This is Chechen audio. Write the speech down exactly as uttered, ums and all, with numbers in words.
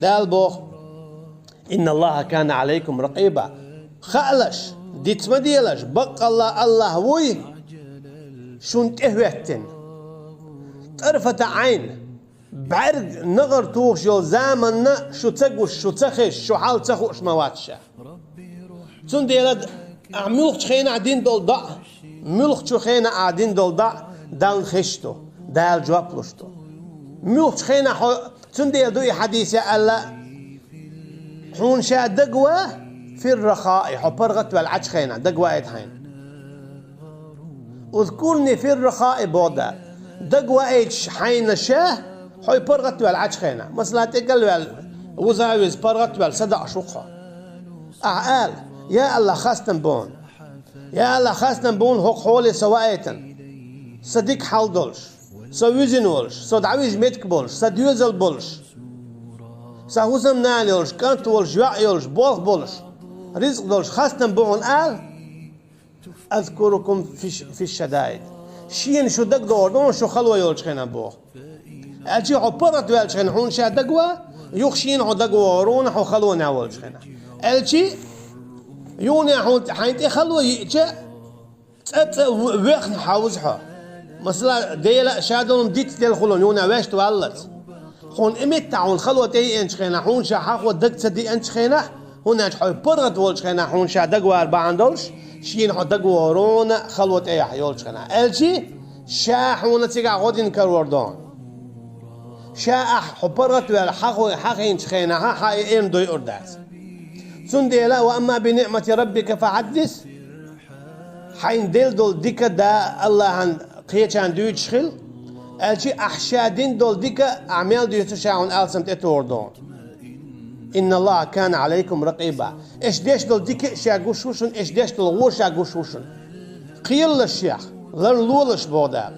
Дала боху: «Инна Аллаха кана алайкум ракъиба». Хаалаш, диц ма делаш, баккъалла Аллах вуй шун тӀехӀоьттина. ТӀарфата Ӏайн, бӀаьрг нагӀар тухуш йолу заманна шу ца гуш, шу ца хезаш, шу хьал ца хууш ма вац ша. Цундела ахь муьлхачу хенахь дина долу доӀа, муьлхачу хенахь ахь дина долу доӀа Далла хезаш ду, Дала жоп луш ду. Муьлхачу хенахь хьо, цундела ду и хьадийса аьлла, хьуна ша дагва фир рахаи, хьо паргӀатваьлла Ӏачу хенахь дагваийта хьайна. «Узкурни фир рахаи», боху Дала. Дагваийташ хьайна ша, хьо паргӀатваьлла Ӏачу хенахь. Масала, тӀекӀел ваьлла, вуза а веза паргӀатваьлла, садаӀаш ву-кх хьо. Ахьа ала: «Я Аллах, хастам бу хьуна. Я Аллах, хастам бу хьуна хӀокху хьоле со ваийтина. Сан дика хьал долуш, со вуьзина волуш, со дӀавижа меттиг болуш, сан доьзал болуш, сан хӀусамнана йолуш, кӀант волуш, йоӀ йолуш, болх болуш, ризкъ долуш, хастам бу хьуна», ала. «Азкурукум фиш-, фиш-шадаид». Шена шу дагадогӀур ду хьуна шу хало йолчу хенахь боху. Аьлчи хьо паргӀатваьллачу хенахь хьуна ша дагва, юха шена хьо дагавогӀур ву хьуна хьо халонехь волчу хенахь. Аьлчи юха хьуна хьайна тӀе хало йиъча, цӀа-цӀа в-, вехна хьовза хьо. Масала, Дела а ша долу диц делла хуьлу юха ваьшта валлалц. Хьуна и меттахь хьуна хало тӀееанчу хенахь, хьуна ша хьахо дага ца деанчу хенахь, хӀунда аьлча хьо паргӀат волчу хенахь хьуна ша дагавар бахьана долуш, шена хьо дагавогӀур ву хьуна хало тӀеяхь йолчу хенахь. Аьлчи ша хьуна цигахь гӀо дина карор ду хьуна. Ша ахь хьо паргӀатваьлла хьахо-, хьахийначу хенахь хьан и эм дойур дац. Цундела: «Ва амма би ниъмати раббика фахьаддис». Хьайна делла долу дика да Аллахьан кхечарна дуьйцуш хила, аьлчи ахь ша дина долу дика ахь мел дуьйцу ша хьуна алсам тӀетухур ду хьуна. «Инна Аллаха кана алайкум ракъиба». Аша деш долу дика а ша гуш ву шуна, аша деш долу гӀо ша гуш ву шуна. Кхералаш шех, ларлолаш боху Дала.